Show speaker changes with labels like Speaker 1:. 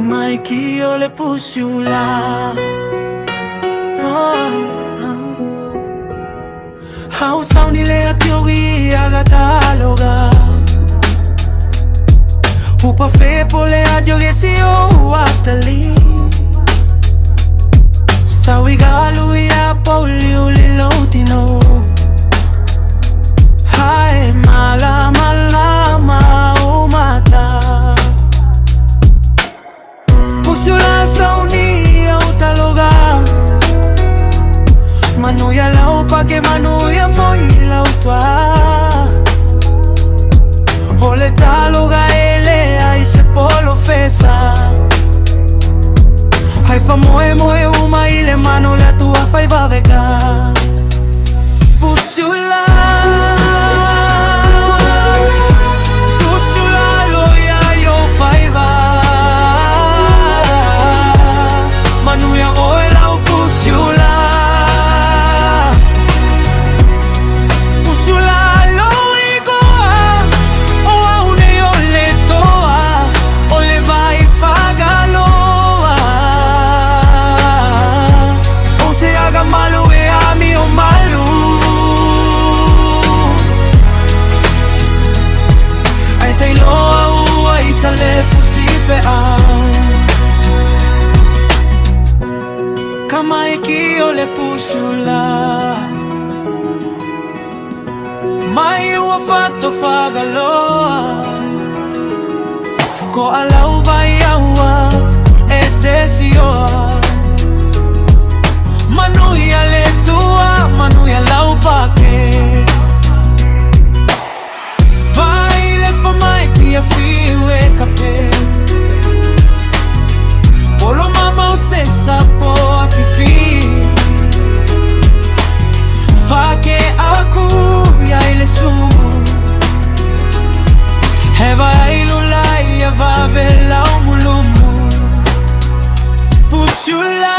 Speaker 1: Kamaiki o le pusiula. Hau sauni le atiogi agataloga. Upa fepo le atiogi si o atali. Sawigalu ya pauli ulilotino. Hai mala mala maumata. Pusiula sauni au taloga. Manuia lau pake manuia foi lau tua. Ole taloga ele ai se polo fesa. Hai fa moe moe uma ile mano la tua fai vaveka. Pusiula. Pusiula loia yo faiva. Manuia oe lau pusiula. Pusiula lo igoa. O au nei o le toa. O le vai fagaloa. O te aga malu e ami o malu. Ai te iloa ua i tale pusi pe au. Kamaiki o le pusiula. Mai ua fato fagaloa. Ko alau vai aua e te sioa. Manuia le tua, manuia lau pake. Vai le fa mai pia fiu e kape. Polo mama o se sapo a fifi. Fake aku ia ile sumu. Heva ilula ia vave lau mulumu. Pusiula.